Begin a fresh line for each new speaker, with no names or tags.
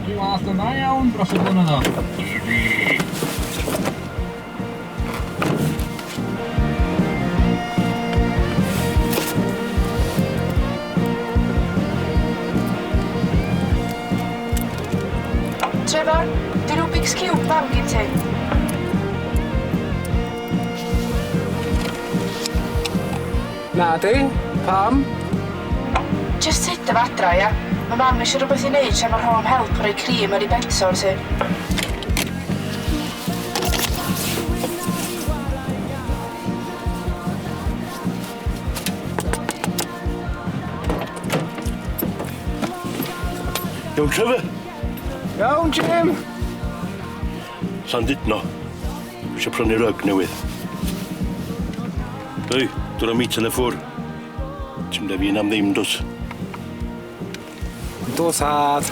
Dwi wallt yn dda iawn dros y blynyddoedd. Easy.
Trevor, 'di Rubik's Cube mam gin ti?
Nadi, pam?
Jyst tyd efo adra, ia? Ma' mam isio rwbeth i neud tra ma'r home help yn rhoi cream ar 'i bedsores hi.
Iawn Trevor?
Iawn Jim!
Llandudno. Dwi isio prynu ryg newydd. Hei, dwr o meat yn y ffwr. Ti'n mynd â fi un am ddim, dwt?
Yndw tad.